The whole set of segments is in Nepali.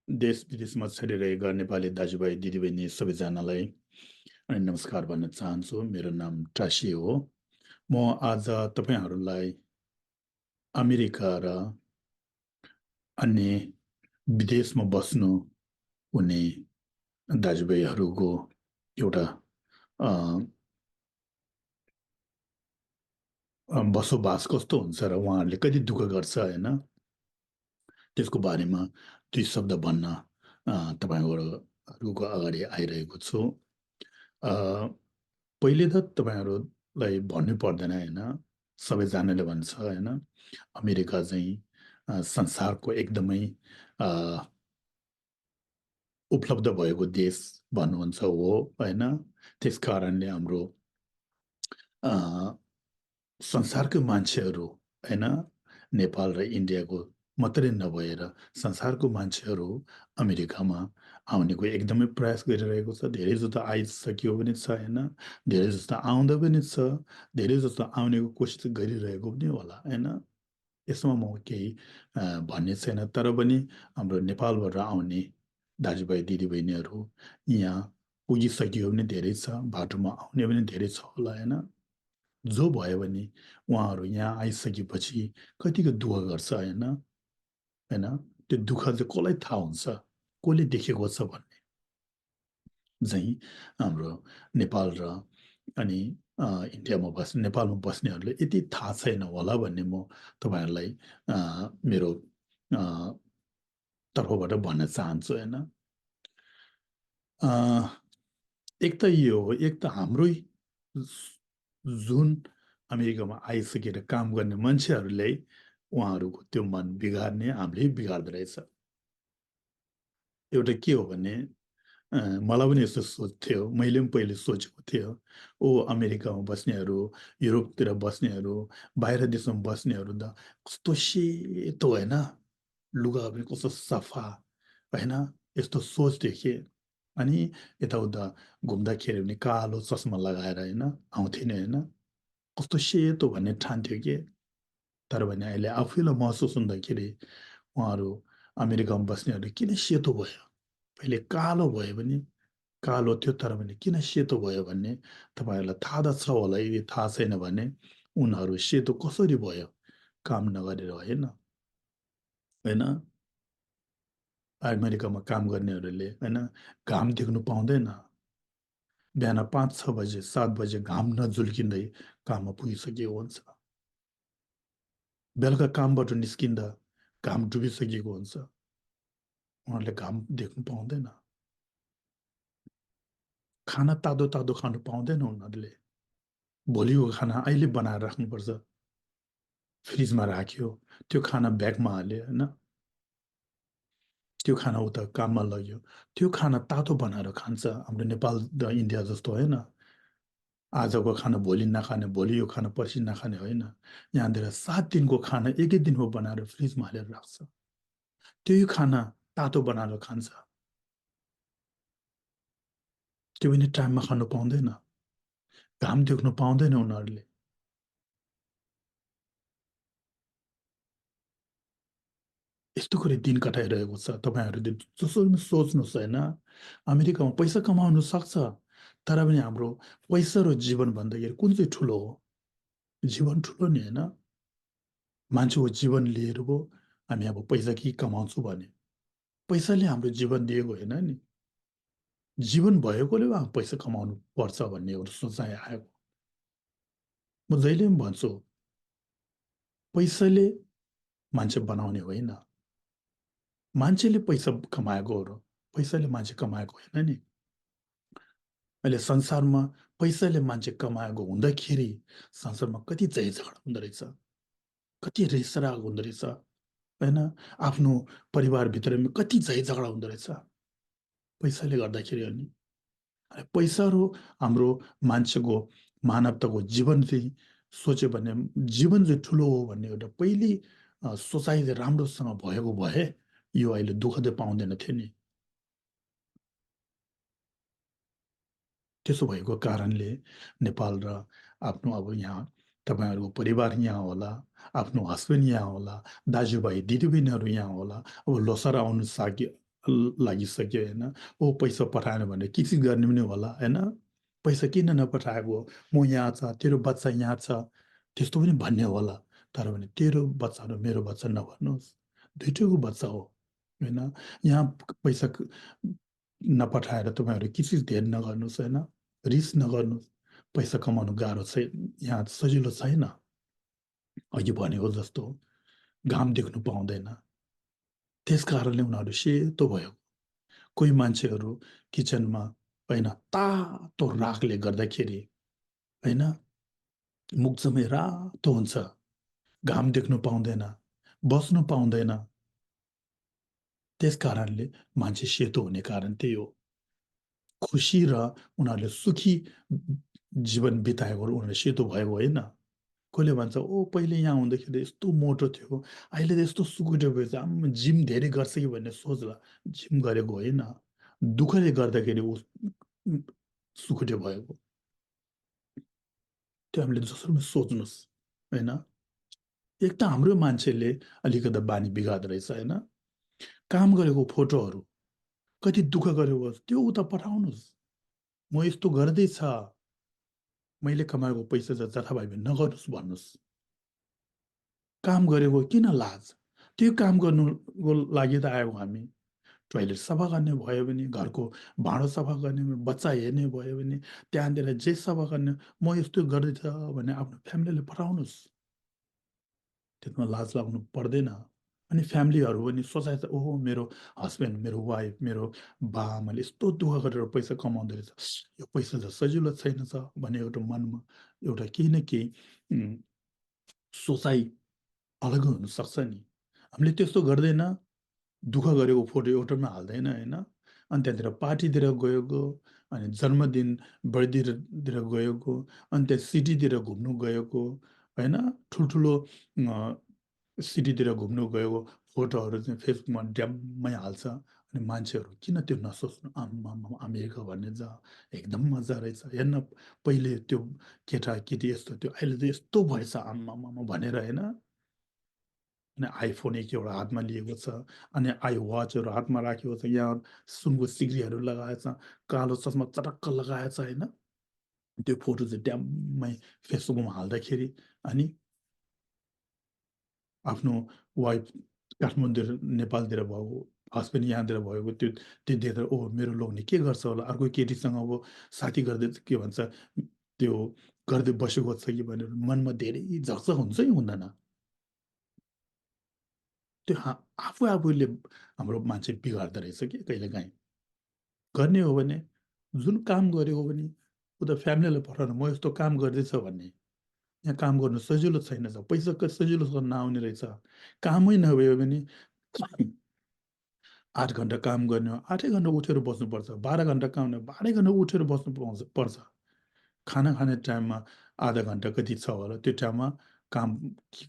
देश विदेशमा छरिरहेका नेपाली दाजुभाइ दिदीबहिनी सबैजनालाई अनि नमस्कार भन्न चाहन्छु। मेरो नाम टासी हो। म आज तपाईँहरूलाई अमेरिका र अन्य विदेशमा बस्नु हुने दाजुभाइहरूको एउटा अ, बसोबास कस्तो हुन्छ र उहाँहरूले कति दुःख गर्छ होइन, त्यसको बारेमा दुई शब्द भन्न तपाईँहरूको अगाडि आइरहेको छु। अ, पहिले त तपाईँहरूलाई भन्नु पर्दैन होइन, सबैजनाले भन्छ होइन, अमेरिका चाहिँ संसारको एकदमै अ, उपलब्ध भएको देश भन्नुहुन्छ हो होइन। त्यस कारणले हाम्रो अ, संसारकै मान्छेहरू होइन, नेपाल र इन्डियाको मात्रै नभएर संसारको मान्छेहरू अमेरिकामा आउनेको एकदमै प्रयास गरिरहेको छ। धेरै जस्तो आइसक्यो पनि छ होइन, धेरै जस्तो आउँदा पनि छ, धेरै जस्तो आउनेको कोसिस गरिरहेको पनि होला होइन। यसमा म केही भन्ने छैन, तर पनि हाम्रो नेपालबाट आउने दाजुभाइ दिदीबहिनीहरू यहाँ पुगिसक्यो भने धेरै छ, बाटोमा आउने पनि धेरै छ होला होइन। जो भयो भने उहाँहरू यहाँ आइसकेपछि कतिको दुःख गर्छ होइन होइन। त्यो दुःख चाहिँ कसलाई थाहा हुन्छ, कसले देखेको छ भन्ने चाहिँ हाम्रो नेपाल र अनि इन्डियामा बस्ने नेपालमा बस्नेहरूले यति थाहा छैन होला भन्ने म तपाईँहरूलाई मेरो अ, तर्फबाट भन्न चाहन्छु होइन। अ, एक त यो हो, एक त हाम्रै जुन अमेरिकामा आइसकेर काम गर्ने मान्छेहरूले उहाँहरूको त्यो मन बिगार्ने हामीले बिगार्दो रहेछ। एउटा के हो भने मलाई पनि यस्तो सोच थियो, मैले पनि पहिले सोचेको थियो, ओ अमेरिकामा बस्नेहरू, युरोपतिर बस्नेहरू, बाहिर देशमा बस्नेहरू त कस्तो सेतो होइन, लुगा पनि कस्तो सफा होइन, यस्तो सोच देखेँ। अनि यताउता घुम्दाखेरि पनि कालो चस्मा लगाएर होइन आउँथे नि होइन, कस्तो सेतो भन्ने ठान्थ्यो कि। तर भने अहिले आफैलाई महसुस हुँदाखेरि उहाँहरू अमेरिकामा बस्नेहरू किन सेतो भयो, पहिले कालो भयो भने कालो थियो तर पनि किन सेतो भयो भन्ने तपाईँहरूलाई थाहा त छ होला। यदि थाहा छैन भने उनीहरू सेतो कसरी भयो, काम नगरेर होइन होइन। अमेरिकामा काम गर्नेहरूले होइन घाम देख्नु पाउँदैन, बिहान 5-6 बजे 7 बजे घाम नझुल्किँदै काममा पुगिसकेको हुन्छ, बेलुका कामबाट निस्किँदा घाम डुबिसकेको हुन्छ, उनीहरूले घाम देख्नु पाउँदैन, खाना तातो तातो खानु पाउँदैन उनीहरूले, भोलिको खाना अहिले बनाएर राख्नुपर्छ, फ्रिजमा राख्यो, त्यो खाना ब्यागमा हाल्यो होइन, त्यो खाना उता काममा लग्यो, त्यो खाना तातो बनाएर खान्छ। हाम्रो नेपाल र इन्डिया जस्तो होइन, आजको खाना भोलि नखाने, भोलि यो खाना पर्सि नखाने होइन। यहाँनिर 7 दिनको खाना एकै दिनमा बनाएर फ्रिजमा हालेर राख्छ, त्यही खाना तातो बनाएर खान्छ, त्यो पनि टाइममा खानु पाउँदैन, घाम देख्नु पाउँदैन उनीहरूले। यस्तो गरी दिन कटाइरहेको छ। तपाईँहरूले जसरी पनि सोच्नुहोस् होइन, अमेरिकामा पैसा कमाउनु सक्छ, तर पनि हाम्रो पैसा र जीवन भन्दाखेरि कुन चाहिँ ठुलो हो? जीवन ठुलो नि होइन। मान्छेको जीवन लिएर पो हामी अब पैसा के कमाउँछु भने, पैसाले हाम्रो जीवन दिएको होइन नि, जीवन भएकोले पैसा कमाउनु पर्छ भन्ने एउटा सोचाइ आएको। म जहिले पनि भन्छु, पैसाले मान्छे बनाउने होइन, मान्छेले पैसा कमाएको हो र पैसाले मान्छे कमाएको होइन नि। अहिले संसारमा पैसाले मान्छे कमाएको हुँदाखेरि संसारमा कति झै झगडा हुँदो रहेछ, कति रिसराग हुँदो रहेछ होइन, आफ्नो परिवारभित्रमा कति झै झगडा हुँदो रहेछ पैसाले गर्दाखेरि हो नि। पैसा र हाम्रो मान्छेको मानवताको जीवन चाहिँ सोच्यो भने जीवन चाहिँ ठुलो हो भन्ने एउटा पहिली सोचाइ चाहिँ राम्रोसँग भएको भए यो अहिले दुःख चाहिँ पाउँदैन थियो नि। त्यसो भएको कारणले नेपाल र आफ्नो अब यहाँ तपाईँहरूको परिवार यहाँ होला, आफ्नो हस्बेन्ड यहाँ होला, दाजुभाइ दिदीबहिनीहरू यहाँ होला, अब लोसार आउनु सक्यो, लागिसक्यो होइन। ओ पैसा पठाएन भने किसी गर्ने पनि होला होइन। पैसा किन नपठाएको, म यहाँ छ, तेरो बच्चा यहाँ छ, त्यस्तो पनि भन्ने होला। तर भने तेरो बच्चा र मेरो बच्चा नभन्नुहोस्, दुइटैको बच्चा हो होइन। यहाँ पैसा नपठाएर तपाईँहरू किसी धेर नगर्नुहोस् होइन, रिस नगर्नुहोस्। पैसा कमाउनु गाह्रो छैन, यहाँ सजिलो छैन। अघि भनेको जस्तो घाम देख्नु पाउँदैन, त्यस कारणले उनीहरू सेतो भयो। कोही मान्छेहरू किचनमा होइन तातो राखले गर्दाखेरि होइन मुख जम्मै रातो हुन्छ, घाम देख्नु पाउँदैन, बस्नु पाउँदैन। त्यस कारणले मान्छे सेतो हुने कारण त्यही हो। खुसी र उनीहरूले सुखी जीवन बिताएको उनीहरूले सेतो भएको होइन। कसले भन्छ ओ पहिले यहाँ हुँदाखेरि यस्तो मोटो थियो, अहिले त यस्तो सुकुटे भएछ, जिम धेरै गर्छ कि भन्ने सोच्ला। जिम गरेको होइन, दुःखले गर्दाखेरि ऊ सुकुटे भएको। त्यो हामीले जसरी पनि सोच्नुहोस् होइन। एक त हाम्रो मान्छेले अलिकति बानी बिगार्दो रहेछ होइन। काम गरेको फोटोहरू कति दुःख गरेको त्यो उता पठाउनुहोस्, म यस्तो गर्दैछ, मैले कमाएको पैसा जथाभावी नगर्नुहोस् भन्नुहोस्। काम गरेको किन लाज, त्यो काम गर्नुको लागि त आएको हामी। टोइलेट सफा गर्ने भयो भने, घरको भाँडो सफा गर्ने, बच्चा हेर्ने भयो भने, त्यहाँनिर जे सफा गर्ने, म यस्तो गर्दैछ भने आफ्नो फ्यामिलीले पठाउनुहोस्, त्यसमा लाज लाग्नु पर्दैन। अनि फ्यामिलीहरू पनि सोचाइ ओहो मेरो हस्बेन्ड, मेरो वाइफ, मेरो बाआमाले यस्तो दुःख गरेर पैसा कमाउँदो रहेछ, यो पैसा त सजिलो छैन छ भन्ने एउटा मनमा एउटा केही न केही सोचाइ अलग्गै हुनसक्छ नि। हामीले त्यस्तो गर्दैन, दुःख गरेको फोटो एउटामा हाल्दैन होइन। अनि त्यहाँतिर पार्टीतिर गएको, अनि जन्मदिन बर्थडेतिर गएको, अनि त्यहाँ सिटीतिर घुम्नु गएको होइन, ठुल्ठुलो सिटीतिर घुम्नु गएको फोटोहरू चाहिँ फेसबुकमा ड्याम्मै हाल्छ। अनि मान्छेहरू किन त्यो नसोच्नु, आम्मा अमेरिका भन्ने जहाँ एकदम मजा रहेछ, हेर्न पहिले त्यो केटाकेटी यस्तो थियो, अहिले त यस्तो भएछ आम्मा भनेर होइन। अनि आइफोन एक एउटा हातमा लिएको छ, अनि आई वाचहरू हातमा राखेको छ, यहाँ सुनको सिक्रीहरू लगाएछ, कालो चस्मा चटक्क लगाएछ होइन। त्यो फोटो चाहिँ ड्याम्मै फेसबुकमा हाल्दाखेरि अनि आफ्नो वाइफ काठमाडौँ नेपालतिर भएको, हस्बेन्ड यहाँतिर भएको त्यो त्यो देखेर ओ मेरो लोग्ने के गर्छ होला, अर्को केटीसँग अब साथी गर्दै के भन्छ त्यो गर्दै बसेको छ कि भनेर मनमा धेरै झक्झक हुन्छ कि हुँदैन। त्यो आफू आफूले हाम्रो मान्छे बिगार्दो रहेछ कि कहिलेकाहीँ। गर्ने हो भने जुन काम गरेको भने उता फ्यामिलीलाई पठाउनु, म यस्तो काम गर्दैछ भन्ने। यहाँ काम गर्नु सजिलो छैन छ, पैसा सजिलो नआउने रहेछ। कामै नभयो भने 8 घन्टा काम गर्ने हो, 8 घन्टा उठेर बस्नुपर्छ, 12 घन्टा काम 12 घन्टा उठेर बस्नु पर्छ। खाना खाने टाइममा आधा घन्टा कति छ होला, त्यो टाइममा काम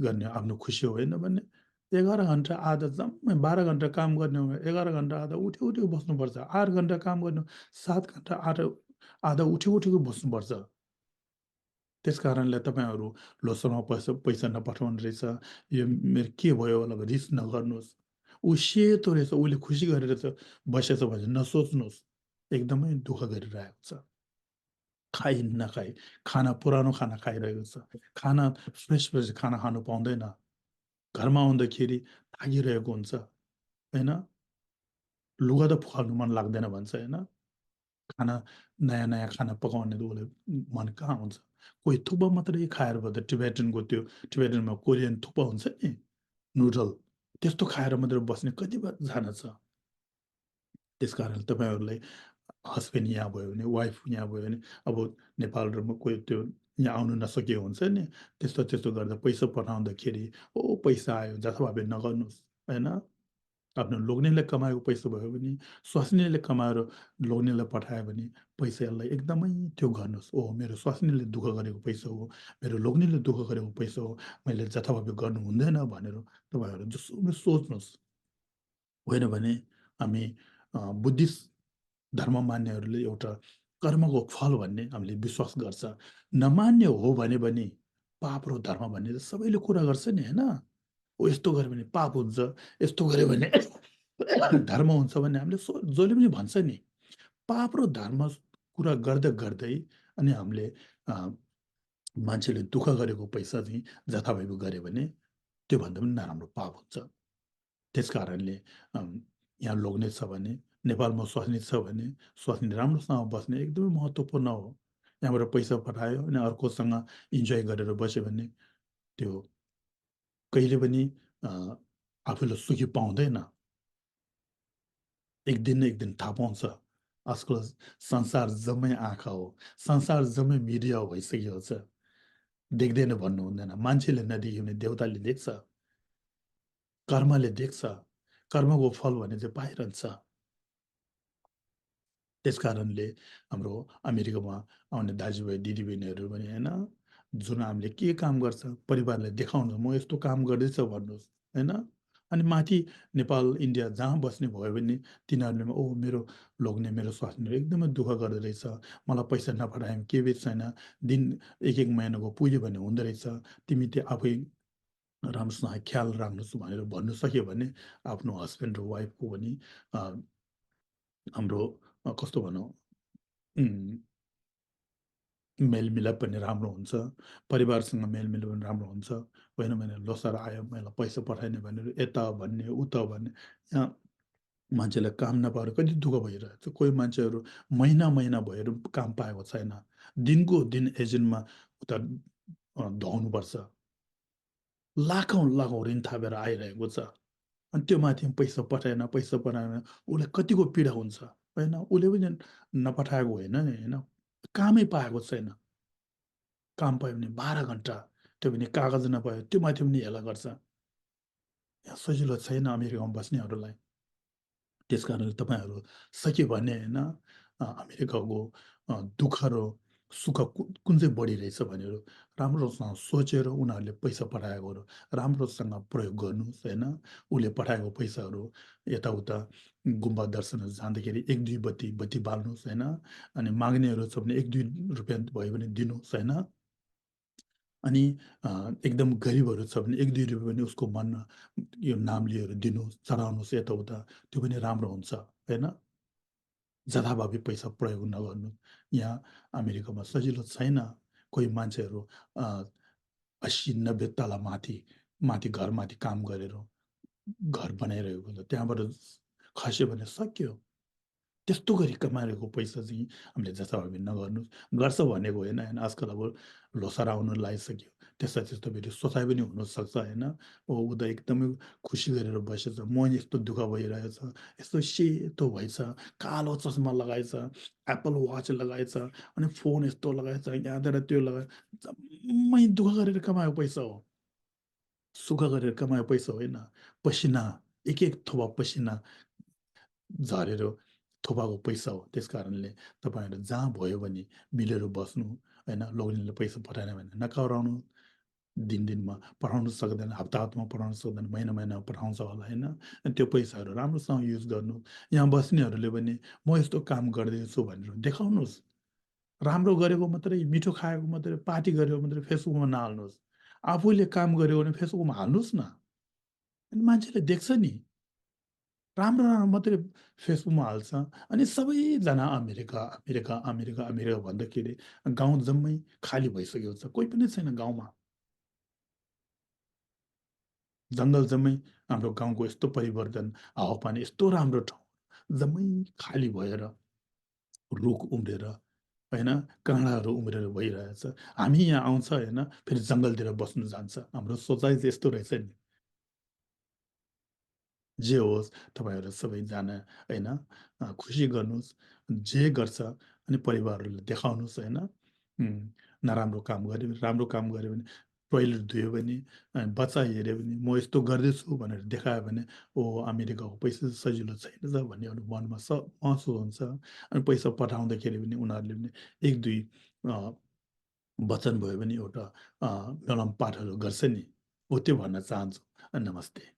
गर्ने आफ्नो खुसी होइन भने 11 घन्टा आधा जम्मै 12 घन्टा काम गर्ने हो भने 11 घन्टा आधा उठे उठेको बस्नुपर्छ। 8 घन्टा काम गर्ने 7 घन्टा आधा आधा उठे उठेको बस्नुपर्छ। त्यस कारणले तपाईँहरू लोसरमा पैसा पैसा नपठाउनु रहेछ, यो मेरो के भयो होला रिस नगर्नुहोस्। ऊ सेतो रहेछ, उसले खुसी गरेर बसेछ भने नसोच्नुहोस्, एकदमै दुःख गरिरहेको छ। खाइ नखाइ खाना पुरानो खाना खाइरहेको छ, खाना फ्रेस फ्रेस खाना खानु पाउँदैन। घरमा आउँदाखेरि थाकिरहेको हुन्छ होइन, लुगा त फुकाल्नु मन लाग्दैन भन्छ होइन। खाना नयाँ नयाँ खाना पकाउने त उसलाई मन कहाँ हुन्छ। कोही थुक्पा मात्रै खाएर भयो त टिबेटनको त्यो टिबेटनमा कोरियन थुक्पा हुन्छ नि नुडल, त्यस्तो खाएर मात्रै बस्ने कतिजना छ। त्यस कारण तपाईँहरूलाई हस्बेन्ड यहाँ भयो भने, वाइफ यहाँ भयो भने, अब नेपालमा कोही त्यो यहाँ आउनु नसकेको हुन्छ नि, त्यस्तो त्यस्तो गर्दा पैसा पठाउँदाखेरि ओ पैसा आयो जथाभावी नगर्नुहोस् होइन। आफ्नो लोग्नेले कमाएको पैसा भयो भने, स्वास्नीले कमाएर लोग्नेलाई पठायो भने पैसालाई एकदमै त्यो गर्नुहोस्, ओ मेरो स्वास्नीले दुःख गरेको पैसा हो, मेरो लोग्नेले दुःख गरेको पैसा हो, मैले जथाभावी गर्नु हुँदैन भनेर तपाईँहरू जसो सोच्नुहोस्। होइन भने हामी बुद्धिस्ट धर्म मान्नेहरूले एउटा कर्मको फल भन्ने हामीले विश्वास गर्छ। नमान्ने हो भने पनि पाप र धर्म भन्ने त सबैले कुरा गर्छ नि होइन। ओ यस्तो गऱ्यो भने पाप हुन्छ, यस्तो गऱ्यो भने धर्म हुन्छ भने हामीले जसले पनि भन्छ नि, पाप र धर्म कुरा गर्दा गर्दै अनि हामीले मान्छेले दुःख गरेको पैसा चाहिँ जथाभावी गऱ्यो भने त्योभन्दा पनि नराम्रो पाप हुन्छ। त्यस कारणले यहाँ लोग्ने छ भने, नेपालमा स्वास्नी छ भने स्वास्नी राम्रोसँग बस्ने एकदमै महत्त्वपूर्ण हो। यहाँबाट पैसा पठायो अनि अर्कोसँग इन्जोय गरेर बस्यो भने त्यो कहिले पनि आफूलाई सुखी पाउँदैन। एक दिन न एक दिन थाहा पाउँछ। आजकल संसार जम्मै आँखा हो, संसार जम्मै मिडिया भइसकेको छ। देख्दैन भन्नु हुँदैन। मान्छेले नदेख्यो भने देवताले देख्छ, कर्मले देख्छ। कर्मको फल भने चाहिँ पाइरहन्छ। त्यस कारणले हाम्रो अमेरिकामा आउने दाजुभाइ दिदीबहिनीहरू पनि होइन, जुन हामीले के काम गर्छ परिवारलाई देखाउनु, म यस्तो काम गर्दैछ भन्नुहोस् होइन। अनि माथि नेपाल इन्डिया जहाँ बस्ने भयो भने तिनीहरूले ओ मेरो लोग्ने मेरो स्वास्नीले एकदमै दुःख गर्दो रहेछ, मलाई पैसा नपठाए के बेच छैन, दिन एक एक महिनाको पुग्यो भने हुँदो रहेछ, तिमी त्यो आफै राम्रोसँग ख्याल राख्नुहोस् भनेर भन्नु सक्यो भने आफ्नो हस्बेन्ड र वाइफको पनि हाम्रो कस्तो भनौँ मेलमिलाप पनि राम्रो हुन्छ, परिवारसँग मेलमिलाप पनि राम्रो हुन्छ। होइन भने लोसार आयो मलाई पैसा पठाइने भनेर यता भन्ने उता भन्ने, यहाँ मान्छेलाई काम नपाएर कति दुःख भइरहेको छ। कोही मान्छेहरू महिना महिना भएर काम पाएको छैन, दिनको दिन एजेन्टमा उता धाउनुपर्छ, लाखौँ लाखौँ ऋण थापेर आइरहेको छ। अनि त्यो माथि पैसा पठाएन पैसा पठाएन, उसलाई कतिको पीडा हुन्छ होइन। उसले पनि नपठाएको होइन नि होइन, कामै पाएको छैन। काम पायो भने 12 घन्टा, त्यो पनि कागज नपायो त्यो माथि पनि हेला गर्छ। यहाँ सजिलो छैन अमेरिकामा बस्नेहरूलाई। त्यस कारणले तपाईँहरू सक्यो भने होइन अमेरिकाको दुःख र सुख कुन चाहिँ बढी रहेछ भनेर राम्रोसँग सोचेर उनीहरूले पैसा पठाएकोहरू राम्रोसँग प्रयोग गर्नुहोस् होइन। उसले पठाएको पैसाहरू यताउता गुम्बा दर्शनहरू जाँदाखेरि एक दुई बत्ती बत्ती बाल्नुहोस् होइन। अनि माग्नेहरू छ भने एक दुई रुपियाँ भयो भने दिनुहोस् होइन। अनि एकदम गरिबहरू छ भने एक दुई रुपियाँ पनि उसको मनमा यो नाम लिएर दिनुहोस्, चढाउनुहोस् यताउता, त्यो पनि राम्रो हुन्छ होइन। जथाभावी पैसा प्रयोग नगर्नु। यहाँ अमेरिकामा सजिलो छैन। कोही मान्छेहरू 80-90 तला माथि माथि घरमाथि काम गरेर घर बनाइरहेको हुन्छ, त्यहाँबाट खस्यो भने सक्यो। त्यस्तो गरी कमाएको पैसा चाहिँ हामीले जथाभावी नगर्नु। गर्छ भनेको होइन होइन, आजकल अब लोसार आउनु लागिसक्यो, त्यस्ता त्यस्तो फेरि सोचाइ पनि हुनसक्छ होइन। ओ ऊ त एकदमै खुसी गरेर बसेछ, म यस्तो दुःख भइरहेछ, यस्तो सेतो भएछ, कालो चस्मा लगाएछ, एप्पल वाच लगाएछ, अनि फोन यस्तो लगाएछ, यहाँबाट त्यो लगाए, जम्मै दुःख गरेर कमाएको पैसा हो, सुख गरेर कमाएको पैसा होइन। पसिना, एक एक थोपा पसिना झरेर थोपाको पैसा हो। त्यस कारणले तपाईँहरू जहाँ भयो भने मिलेर बस्नु होइन। लोग्नेले पैसा पठाएन भने नकराउनु। दिनमा पठाउनु सक्दैन, हप्ता हप्तामा पठाउनु सक्दैन, महिना महिनामा पठाउँछ होला होइन। अनि त्यो पैसाहरू राम्रोसँग युज गर्नु। यहाँ बस्नेहरूले पनि म यस्तो काम गर्दैछु भनेर देखाउनुहोस्। राम्रो गरेको मात्रै, मिठो खाएको मात्रै, पार्टी गरेको मात्रै फेसबुकमा नहाल्नुहोस्। आफूले काम गर्यो भने फेसबुकमा हाल्नुहोस् न, अनि मान्छेले देख्छ नि। राम्रो राम्रो मात्रै फेसबुकमा हाल्छ। अनि सबैजना अमेरिका अमेरिका अमेरिका अमेरिका भन्दाखेरि गाउँ जम्मै खाली भइसकेको छ, कोही पनि छैन गाउँमा। जङ्गल जम्मै हाम्रो गाउँको यस्तो परिवर्तन, हावापानी यस्तो राम्रो ठाउँ जम्मै खाली भएर रुख उम्रेर होइन, काँडाहरू उम्रेर भइरहेछ। हामी यहाँ आउँछ होइन, फेरि जङ्गलतिर बस्नु जान्छ। हाम्रो सोचाइ चाहिँ यस्तो रहेछ नि। जे होस् तपाईँहरू सबैजना होइन खुसी गर्नुहोस्, जे गर्छ अनि परिवारहरूलाई देखाउनुहोस् होइन। नराम्रो काम गऱ्यो भने, राम्रो काम गऱ्यो भने, टोइलेट धुयो भने, बच्चा हेऱ्यो भने, म यस्तो गर्दैछु भनेर देखायो भने ओ अमेरिकाको पैसा चाहिँ सजिलो छैन छ भन्ने एउटा मनमा महसुस हुन्छ। अनि पैसा पठाउँदाखेरि पनि उनीहरूले पनि एक दुई वचन भयो भने एउटा मिलाम पाठहरू गर्छ नि, हो त्यो भन्न चाहन्छु। नमस्ते।